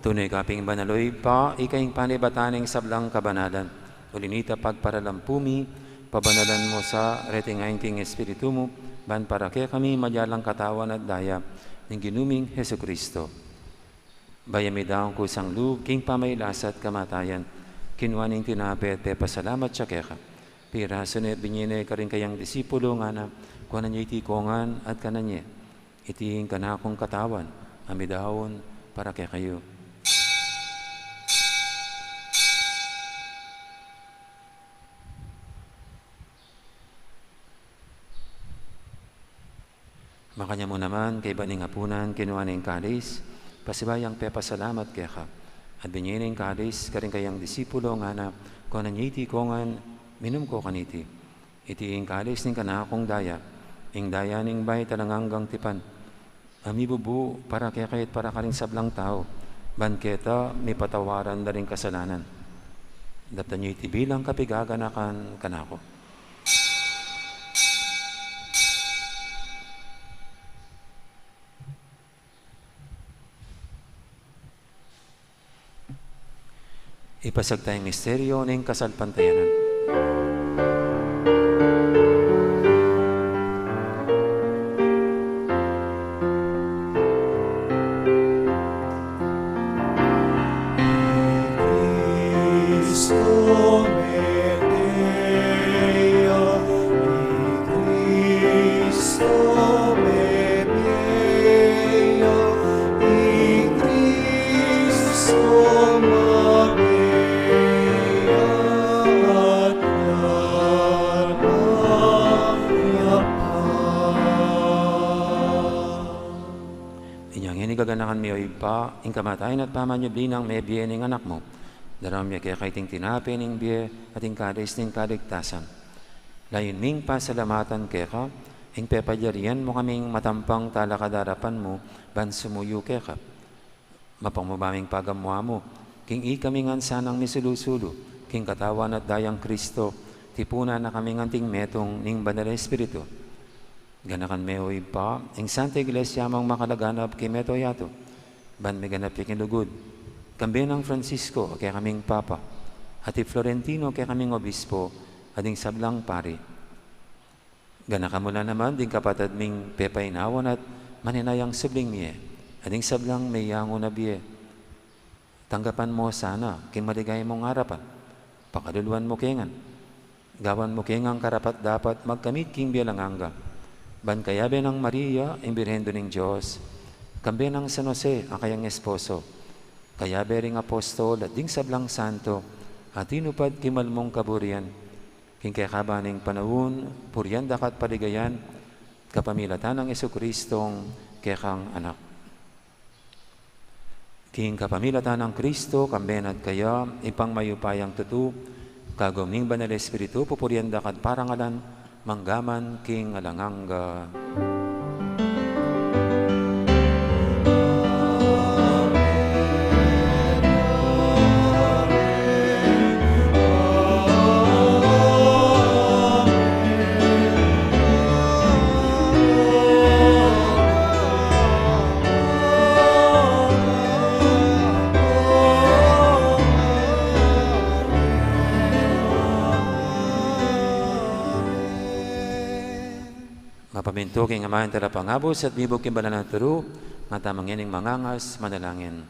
Tune ka pin banal, O Ibpa, ika ing panibatan ning sablang kabanalan. Uli nita, pagparalampu mi, pabanalan mu sa reting ain king Espiritu mu, ban para kekami maging katawan at daya ning Ginu ming Jesucristo. Bayu mi daun kusang lub king pamagkasakit at kamatayan, kinua ne ing tinape at pepasalamat ya keka, pirasu ne at binie ne karing kayang disipulo, ngana, kuanan ye iti kongan at kanan ye. Iti ing kanakung katawan a midaun para kekayu. Makanyan mu naman, kaybat ning apunan, kinua ne ing kalis, pasibayu yang pepasalamat keka, at binie ne ing kalis karing kayang disipulo, ngana, kuanan ye iti kongan, minum ko kaniti. Iti ing kalis ning kanakung daya, ing daya ning bayu at alang anggang tipan, a mibubu para kekayu at para karing sablang tau, ban keta mipatawaran da ring kasalanan. Daptan ye iti bilang kapiganakan kanaku. Ipasiag taya ing misteryu ning kasalpantayanan. Inya ngeni gaganakan mi, O Ibpa, ing kamatayan at pamanyubli nang mebie ning Anak mu. Daraun mi keka iting tinape ning bie at ing kalis ning kaligtasan. Layun ming pasalamatan keka ing pepalyarian mu kaming matampang talakad arapan mu ban sumuyu keka. Mapamuba ming pagamu-amu king ikami ngan sanang misulu-sulu king katawan at dayang Kristo, tipunan na kaming anting metung ning Banal a Espiritu. Ganakan me, o Ibpa, ing Santa Iglesia mung makalaganap king mabilug a yatu, ban miganap ya king lugud, kambe nang Francisco a kekaming Papa, at i Florentino a kekaming Obispo, at ding sablang pari. Ganakan mu la naman ding kapatad ming pepainawan at maninayang subling mie, at ding sablang meyangu na bie. Tanggapan mu sana king maligaya mung arapan. Pakaluluan mu ke ngan. Gawan mu ke ngan karapat-dapat magkamit king bie alang angga. Ban kayabe nang Maria, ing Birhen Indu ning Dios, kambe nang San Jose a kayang esposo, kayabe ring apostol at ding sablang santo a tinupad king mal mung kaburian, king kekaban ning panaun, purian da ka at paligayan, kapamilatan nang Jesucristong kekang Anak. King kapamilatan nang Kristo, kambe na at kaya, Ibpang mayupayang tutu, kagum ning Banal a Espiritu, pupurian da ka at parangalan, mangga man king alang angga. Mapamintu king Ama ing Talapangabus at mibug king Banal a Turu, ngatamu ngening mangangas manalangin.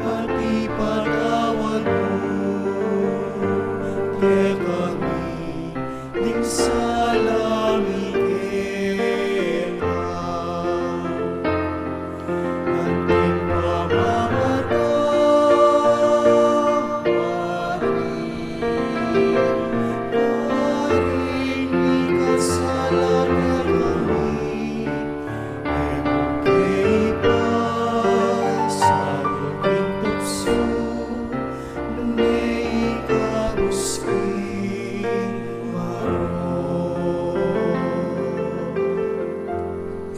At ipatawad mu kekami ding sala mi keka, anti pamamatawad mi karing mikasala kekami.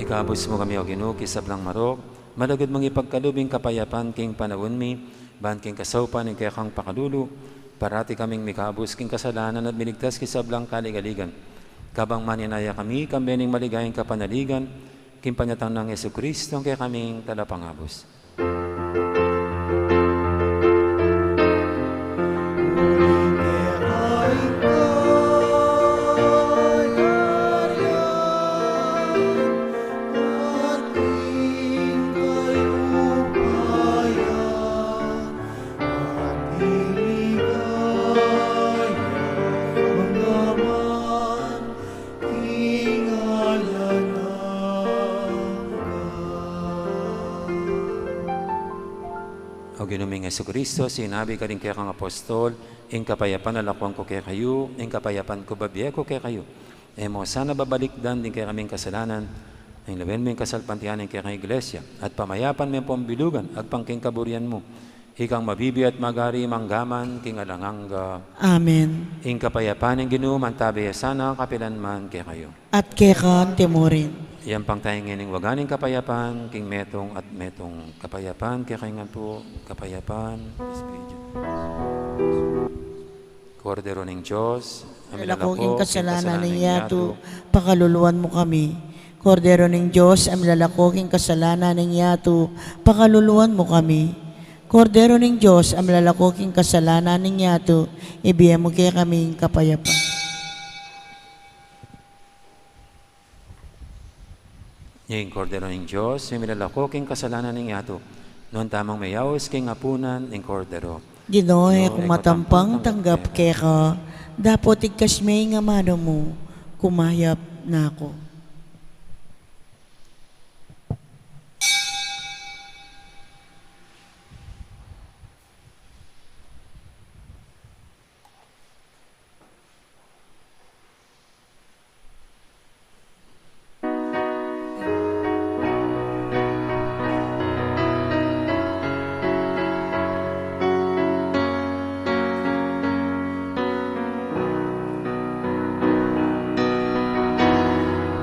Ikabus mu kami, O Ginu, king sablang marok, malugud mung ipagkalub ing kapayapan king panaun mi, ban king kasaupan ning kekang pakalulu, parati kaming mikabus king kasalanan at miligtas king sablang kaligaligan. Kabang maninaya kami, kambe ning maligayang kapanaligan, king panyatang nang Jesucristo, a kekaming Talapangabus. O Ginu ming Jesucristo, sinabi ka ding kekang apostol, ing kapayapan lakwan ku kekayu, ing kapayapan ku bibie ku kekayu. E mu sana babalikdan ding kekaming kasalanan, nune lawen mu ing kasalpantayanan ning kekang Iglesia, at pamayapan me pung bilugan agpang king kaburian mu. Ikang mabibie at magari mangga man king alang angga. Amen. Ing kapayapan ning Ginu mantabe ya sana kapilan man kekayu. At keka mu rin. Iyampang tamu ngeni ing waga ning kapayapan king metung at metung. Kapayapan kekayu ngan pu, kapayapan. Espiritu. Kordero ning Dios, a milalako king kasalanan ning yatu, pakaluluan mu kami. Kordero ning Dios, a milalako king kasalanan ning yatu, pakaluluan mu kami. Kordero ning Dios, a milalako king kasalanan ning yatu, ibie mu kekami ing kapayapan. Ing Kordero ning Dios, a milalako king kasalanan ning yatu. Nuan tamung meyaus king apunan ning Kordero. Ginu, e ku matampang tanggap keka, dapot igkas me ing amanu mu, kumayap na ku.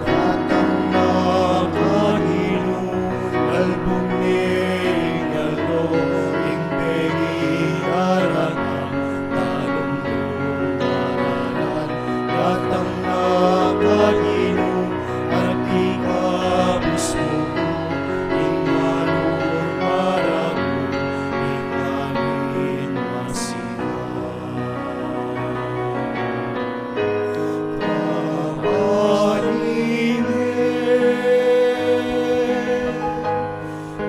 Datang na ka Ginu, galbug ning aldo, ing peging daratang, talumlum daralan. Datang na ka Ginu, at ikabus mu ku, ing alun maragul, ing angin masikat. Kapayapan ning Ginu,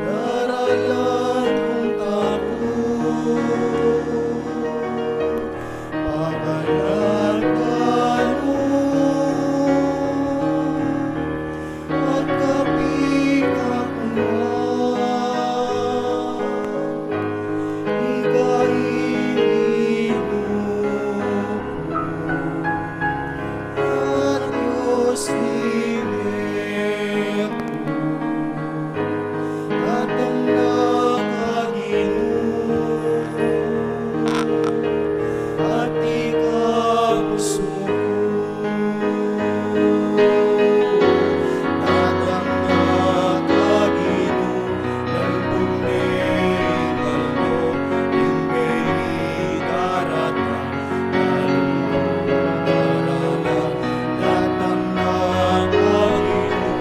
daralan kung takut, pagalat ka nu, at kapikakunan, ika ing Ginu ku, at Dios ning metung. Datang na ka Ginu, at ikabus mu ku. Datang na ka Ginu, galbug ning aldo, ing peging daratang, talumlum daralan. Datang na ka Ginu,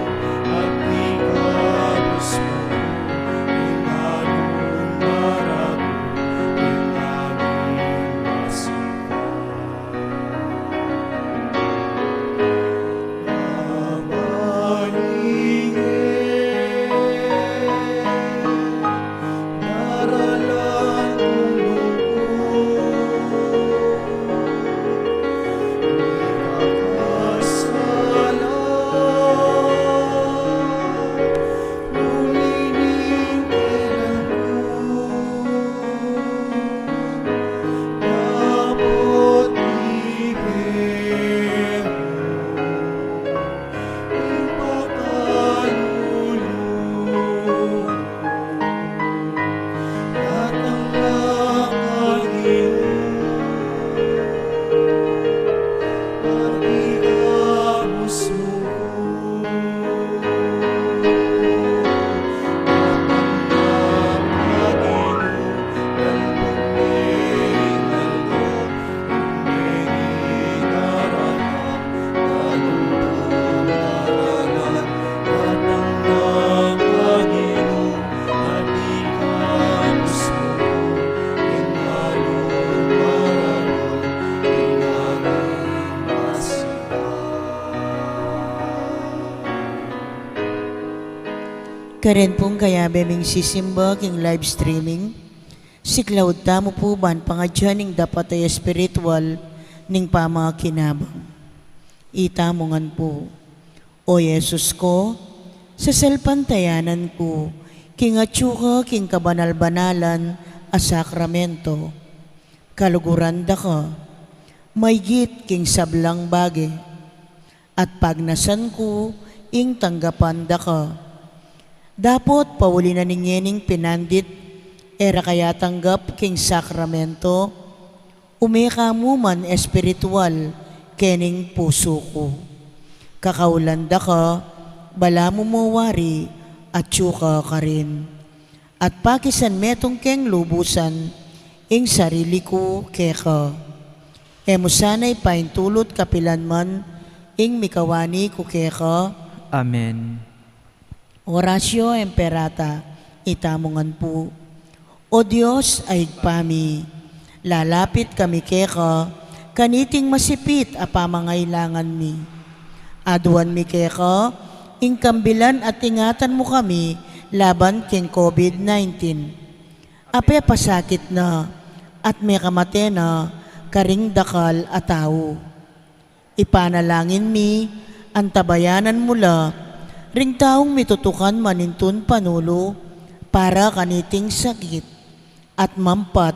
at ikabus mu ku, ing alun maragul, ing angin masikat. Karin pung kayabe ming sisimba king live streaming, siklaud tamu pu ban pangadyan ing dapat a espiritual ning pamakinabang. Itamu ngan pu. O Jesus ku, sasalpantayanan ku king atyu ka king kabanal-banalan a sakramento. Kaluguran da ka maygit king sablang bage, at pagnasan ku ing tanggapan da ka. Dapot pauli na ning ngening pinandit E ra ka ya tanggap king sakramento, ume ka mu man espiritual kening pusu ku. Kakaulan da ka, balamu mu wari, atyu ka karin. At pakisan metung keng lubusan ing sarili ku keka. E mu sana ipaintulut kapilan man ing mikawani ku keka. Amen. Oratio Imperata, itamu ngan pu. O Dios a Ibpa mi, lalapit kami keka kaniting masipit a pamangailangan mi. Aduan mi keka ing kambilan at ingatan mu kami laban king COVID nineteen. A pepasakit na at mekamate na karing dakal a tau. Ipanalangin mi, antabayanan mu la ring taung mitutukan manintun panulu para kaniting sakit at mampat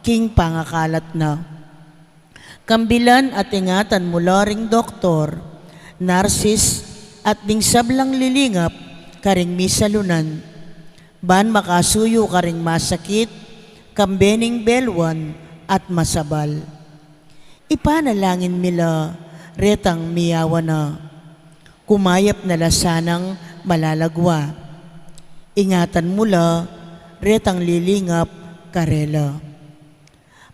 king pangakalat na. Kambilan at ingatan mu la ring doktor, narsis, at ding sablang lilingap karing misalunan. Ban makasuyu karing masakit, kambe ning beluan at masabal. Ipanalangin mi la retang miyawa na. Kumayap na la sanang malalagwa. Ingatan mu la retang lilingap karela.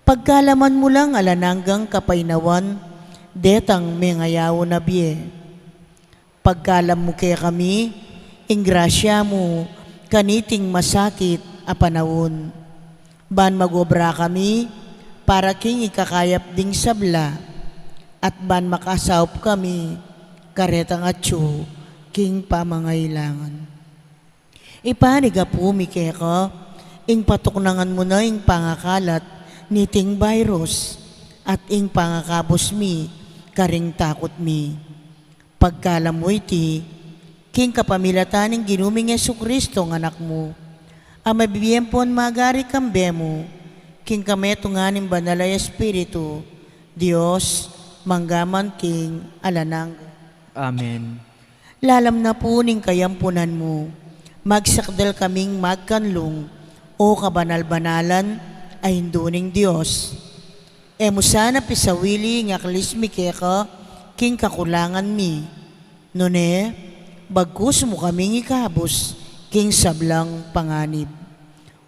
Pagkalaman mu lang alang anggang kapaynawan detang mengayaw na bie. Pagkalam mu kekami ing grasya mu kaniting masakit a panaun. Ban mag-obra kami para king ikakayap ding sabla, at ban makasaup kami karetang atyu king pamangailangan. Ipanyawad mi keka ing patuknangan mu na ing pangakalat niting virus at ing pangakabus mi karing takut mi. Pagkalam mu iti king kapamilatan ning Ginu ming Jesucristo a Anak mu, a mabibie ampon magari kambe mu king kametungan ning Banal a Espiritu, Dios, mangga man king alang angga. Amen. Lalam na pu ning kayampunan mu, magsakdal kaming magkanlung, o kabanal-banalan a Indu ning Dios. E mu sana pisawili ing aklis mi keka king kakulangan mi, nune bagkus mu kaming ikabus king sablang panganib.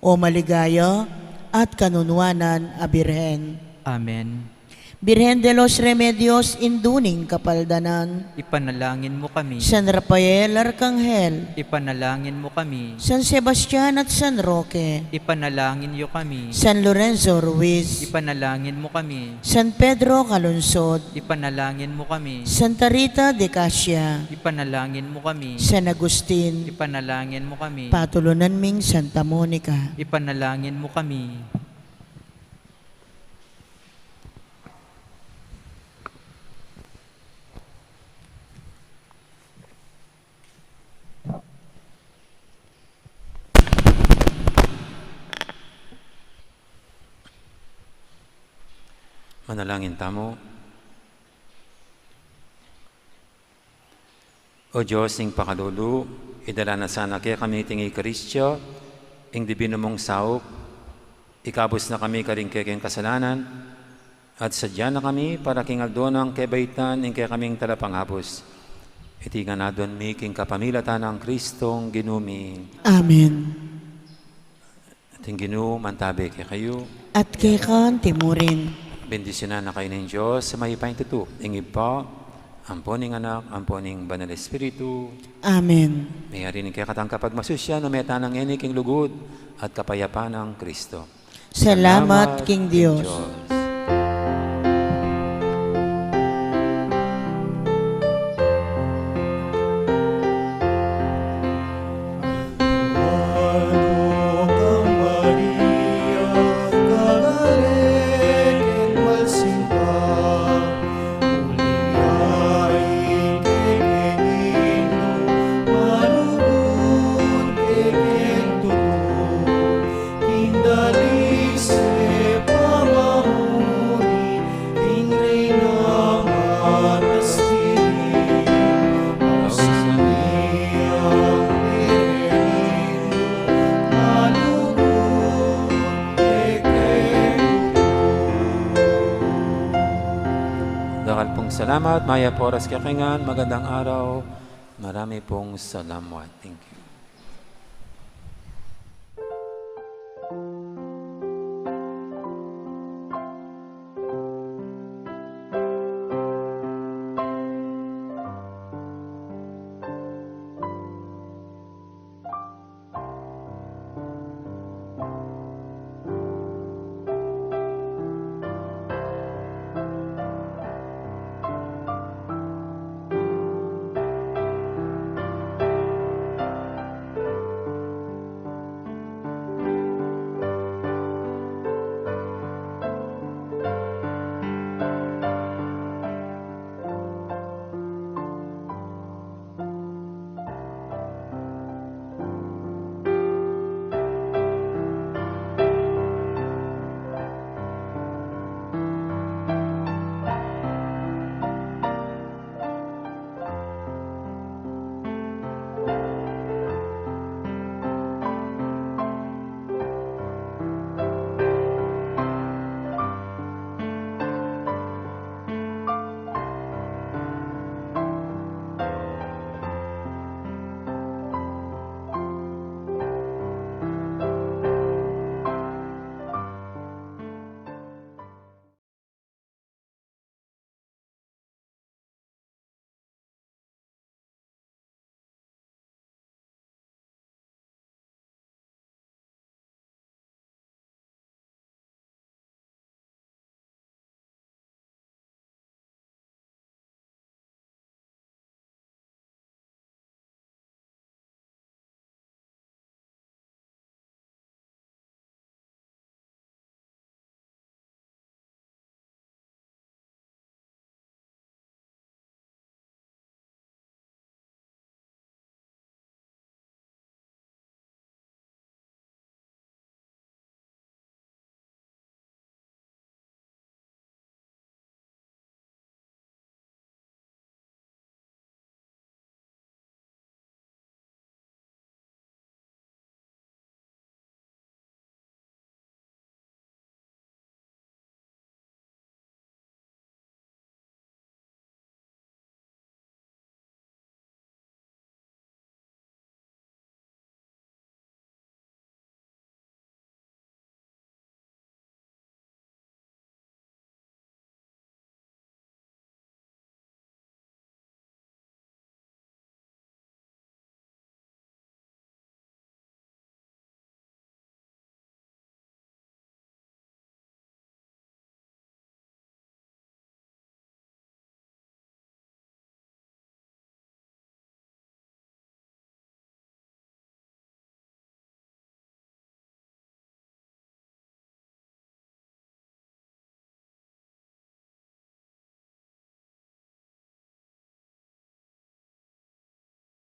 O maligaya at kanunuanan a Birhen. Amen. Birhen de los Remedios, Indu ning Kapaldanan. Ipanalangin mu kami. San Rafael Arkanghel. Ipanalangin mu kami. San Sebastian at San Roque. Ipanalangin yu kami. San Lorenzo Ruiz. Ipanalangin mu kami. San Pedro Calungsod. Ipanalangin mu kami. Santa Rita de Casia. Ipanalangin mu kami. San Agustin. Ipanalangin mu kami. Patulunan ming Santa Monica. Ipanalangin mu kami. Manalangin tamu. O Dios, ing pakalulu, idala na sana kekami iting Eukaristia, ing dibinu mung saup, ikabus na kami karing kekeng kasalanan, at sadya na kami para king aldo nang kebaitan ning kekaming talapangabus. Iti ngan aduan mi king kapamilatan nang Kristong Ginu mi. Amen. At ing Ginu mantabi kekayu. At keka anti mu rin. Bendisyunan na kayu ning Dios a mayupayang tutu, ing Ibpa, ampo ning Anak, ampo ning Banal Espiritu. Amen. Meyari ning kekatang kapagmasusyan, mako tana ngeni king lugud at kapayapan nang Kristo. Salamat king Dios. Dakal pung salamat. Mayap a oras kekanyan. Magandang araw. Marami pung salamat. Thank you.